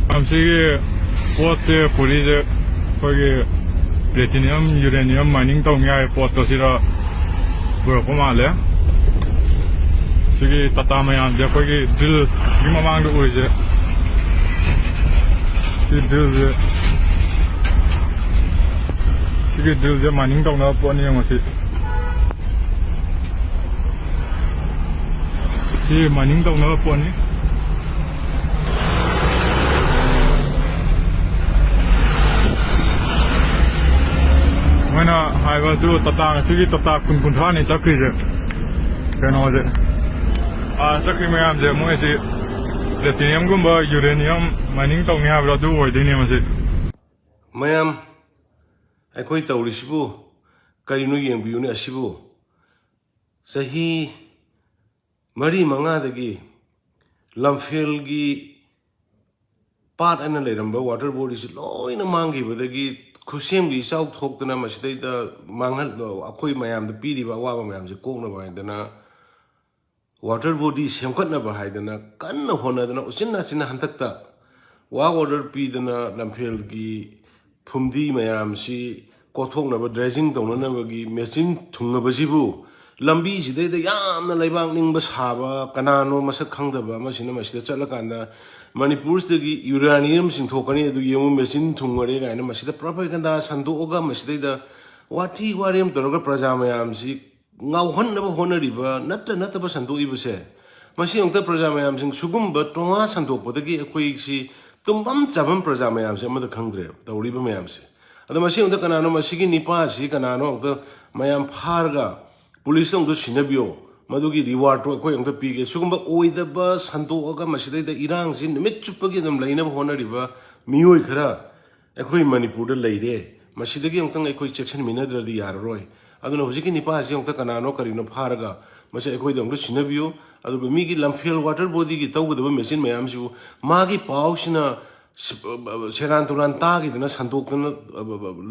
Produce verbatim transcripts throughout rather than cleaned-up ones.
ꯃꯌꯥꯝꯁꯤꯒꯤ ꯄꯣꯠꯁꯦ, ꯄꯨꯔꯤꯁꯦ ꯑꯩꯈꯣꯏꯒꯤ platinum uranium mining ꯇꯧꯅꯤꯡꯉꯥꯏ ꯄꯣꯠꯇꯣ ꯁꯤꯗ ꯄꯨꯔꯛꯄ ꯃꯥꯜꯂꯦ꯫ ꯁꯤꯒꯤ ꯇꯥꯇꯥ ꯃꯌꯥꯝꯁꯦ ꯑꯩꯈꯣꯏꯒꯤ drill, ꯁꯤꯒꯤ ꯃꯃꯥꯡꯗ ꯎꯔꯤꯁꯦ, ꯁꯤ drillꯁꯦ, ꯁꯤꯒꯤ drillꯁꯦ mining ꯇꯧꯅꯕ ꯄꯣꯠꯅꯤ꯫ ꯌꯦꯡꯉꯣ ꯁꯤ꯫ ꯁꯤ mining ꯇꯧꯅꯕ ꯄꯣꯠꯅꯤ꯫ ꯃꯣꯏꯅ ꯍꯥꯏꯕꯗꯨ ꯇꯥꯇꯥ, ꯉꯁꯤꯒꯤ ꯇꯥꯇꯥ ꯀꯨꯟ ꯀꯨꯟꯊ꯭ꯔꯥꯅꯤ ꯆꯠꯈ꯭ꯔꯤꯁꯦ꯫ ꯀꯩꯅꯣꯁꯦ, ꯑꯥ, ꯆꯠꯈ꯭ꯔꯤ ꯃꯌꯥꯝꯁꯦ ꯃꯣꯏꯁꯤ platinumꯒꯨꯝꯕ uranium mining ꯇꯧꯅꯤ ꯍꯥꯏꯕꯗꯣ ꯑꯗꯨ ꯑꯣꯏꯗꯣꯏꯅꯦ ꯃꯁꯤ꯫ ꯃꯌꯥꯝ, ꯑꯩꯈꯣꯏ ꯇꯧꯔꯤꯁꯤꯕꯨ ꯀꯔꯤꯅꯣ ꯌꯦꯡꯕꯤꯌꯨꯅꯦ꯫ ꯑꯁꯤꯕꯨ ꯆꯍꯤ ꯃꯔꯤ ꯃꯉꯥꯗꯒꯤ ꯂꯝꯐꯦꯜꯒꯤ ꯄꯥꯠ ꯑꯅ ꯂꯩꯔꯝꯕ water bodyꯁꯤ ꯂꯣꯏꯅ ꯃꯥꯡꯈꯤꯕꯗꯒꯤ ꯈꯨꯠꯁꯦꯝꯒꯤ ꯏꯆꯥꯎ ꯊꯣꯛꯇꯅ ꯃꯁꯤꯗꯩꯗ ꯃꯥꯡꯍꯟ-, ꯑꯩꯈꯣꯏ ꯃꯌꯥꯝꯗ ꯄꯤꯔꯤꯕ ꯑꯋꯥꯕ ꯃꯌꯥꯝꯁꯦ ꯀꯣꯛꯅꯕ ꯍꯥꯏꯗꯅ water body ꯁꯦꯝꯒꯠꯅꯕ ꯍꯥꯏꯗꯅ ꯀꯟꯅ ꯍꯣꯠꯅꯗꯅ ꯎꯆꯤꯟ ꯅꯥꯆꯤꯟꯅ ꯍꯟꯗꯛꯇ work order ꯄꯤꯗꯅ ꯂꯝꯐꯦꯜꯒꯤ ꯐꯨꯝꯗꯤ ꯃꯌꯥꯝꯁꯤ ꯀꯣꯊꯣꯛꯅꯕ, dredging ꯇꯧꯅꯅꯕꯒꯤ machine ꯊꯨꯡꯉꯕꯁꯤꯕꯨ ꯂꯝꯕꯤꯁꯤꯗꯩꯗ ꯌꯥꯝꯅ ꯂꯩꯕꯥꯛ ꯅꯤꯡꯕ ꯁꯥꯕ, ꯀꯅꯥꯅꯣ ꯃꯁꯛ ꯈꯪꯗꯕ ꯑꯃꯁꯤꯅ ꯃꯁꯤꯗ ꯆꯠꯂꯀꯥꯟꯗ ꯃꯅꯤꯄꯨꯔꯁꯤꯗꯒꯤ uranium ꯆꯤꯡꯊꯣꯛꯀꯅꯤ, ꯑꯗꯨ ꯌꯦꯡꯉꯨ, machine ꯊꯨꯡꯉꯔꯦ ꯀꯥꯏꯅ ꯃꯁꯤꯗ propaganda ꯁꯟꯗꯣꯛꯑꯒ ꯃꯁꯤꯗꯩꯗ ꯋꯥꯊꯤ ꯋꯥꯔꯦꯝ ꯇꯧꯔꯒ ꯄ꯭ꯔꯖꯥ ꯃꯌꯥꯝꯁꯤ ꯉꯥꯎꯍꯟꯅꯕ ꯍꯣꯠꯅꯔꯤꯕ ꯅꯠꯇ ꯅꯠꯇꯕ ꯁꯟꯗꯣꯛꯏꯕꯁꯦ, ꯃꯁꯤ ꯑꯃꯨꯛꯇ ꯄ꯭ꯔꯖꯥ ꯃꯌꯥꯝꯁꯤꯡ ꯁꯤꯒꯨꯝꯕ ꯇꯣꯉꯥ ꯁꯟꯗꯣꯛꯄꯗꯒꯤ ꯑꯩꯈꯣꯏꯁꯤ ꯇꯨꯝꯐꯝ ꯆꯥꯐꯝ ꯄ꯭ꯔꯖꯥ ꯃꯌꯥꯝꯁꯦ ꯑꯃꯠꯇ ꯈꯪꯗ꯭ꯔꯦꯕ ꯇꯧꯔꯤꯕ ꯃꯌꯥꯝꯁꯦ꯫ ꯑꯗꯣ ꯃꯁꯤ ꯑꯃꯨꯛꯇ ꯀꯅꯥꯅꯣ ꯃꯁꯤꯒꯤ ꯅꯤꯄꯥꯁꯤ ꯀꯅꯥꯅꯣ ꯑꯃꯨꯛꯇ ꯃꯌꯥꯝ ꯐꯥꯔꯒ ꯄꯨꯂꯤꯁꯇ ꯑꯃꯨꯛꯇ ꯁꯤꯟꯅꯕꯤꯌꯣ, ꯃꯗꯨꯒꯤ rewardꯇꯣ ꯑꯩꯈꯣꯏ ꯑꯃꯨꯛꯇ ꯄꯤꯒꯦ꯫ ꯁꯤꯒꯨꯝꯕ ꯑꯣꯏꯗꯕ ꯁꯟꯗꯣꯛꯑꯒ ꯃꯁꯤꯗꯩꯗ ꯏꯔꯥꯡꯁꯤ ꯅꯨꯃꯤꯠ ꯆꯨꯞꯄꯒꯤ ꯑꯗꯨꯝ ꯂꯩꯅꯕ ꯍꯣꯠꯅꯔꯤꯕ ꯃꯤꯑꯣꯏ ꯈꯔ ꯑꯩꯈꯣꯏ ꯃꯅꯤꯄꯨꯔꯗ ꯂꯩꯔꯦ꯫ ꯃꯁꯤꯗꯒꯤ ꯑꯃꯨꯛꯇꯪ ꯑꯩꯈꯣꯏ ꯆꯦꯛꯁꯤꯟꯃꯤꯟꯅꯗ꯭ꯔꯗꯤ ꯌꯥꯔꯔꯣꯏ꯫ ꯑꯗꯨꯅ ꯍꯧꯖꯤꯛꯀꯤ ꯅꯤꯄꯥꯁꯤ ꯑꯃꯨꯛꯇ ꯀꯅꯥꯅꯣ ꯀꯔꯤꯅꯣ ꯐꯥꯔꯒ ꯃꯁꯤ ꯑꯩꯈꯣꯏꯗ ꯑꯃꯨꯛꯇ ꯁꯤꯟꯅꯕꯤꯌꯨ꯫ ꯑꯗꯨꯒ ꯃꯤꯒꯤ ꯂꯝꯐꯦꯜ water bodyꯒꯤ ꯇꯧꯒꯗꯕ machine ꯃꯌꯥꯝꯁꯤꯕꯨ ꯃꯥꯒꯤ ꯄꯥꯎꯁꯤꯅ ꯁꯦꯔꯥꯟ ꯇꯨꯔꯥꯟ ꯇꯥꯈꯤꯗꯅ ꯁꯟꯗꯣꯛꯇꯅ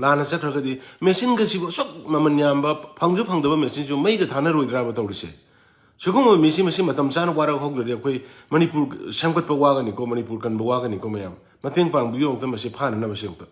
ꯂꯥꯟꯅ ꯆꯠꯈ꯭ꯔꯒꯗꯤ machineꯒꯁꯤꯕꯨ ꯑꯁꯨꯛ ꯃꯃꯜ ꯌꯥꯝꯕ ꯐꯪꯁꯨ ꯐꯪꯗꯕ machineꯁꯤꯕꯨ ꯃꯩꯒ ꯊꯥꯅꯔꯣꯏꯗ꯭ꯔꯥꯕ ꯇꯧꯔꯤꯁꯦ? ꯁꯤꯒꯨꯝꯕ ꯃꯤꯁꯤ ꯃꯁꯤ ꯃꯇꯝ ꯆꯥꯅ ꯋꯥꯔꯛ ꯍꯧꯗ꯭ꯔꯗꯤ ꯑꯩꯈꯣꯏ ꯃꯅꯤꯄꯨꯔ ꯁꯦꯝꯒꯠꯄ ꯋꯥꯒꯅꯤꯀꯣ, ꯃꯅꯤꯄꯨꯔ ꯀꯟꯕ ꯋꯥꯒꯅꯤꯀꯣ꯫ ꯃꯌꯥꯝ ꯃꯇꯦꯡ ꯄꯥꯡꯕꯤꯌꯨ ꯑꯃꯨꯛꯇ, ꯃꯁꯤ ꯐꯥꯅꯅꯕꯁꯦ ꯑꯃꯨꯛꯇ꯫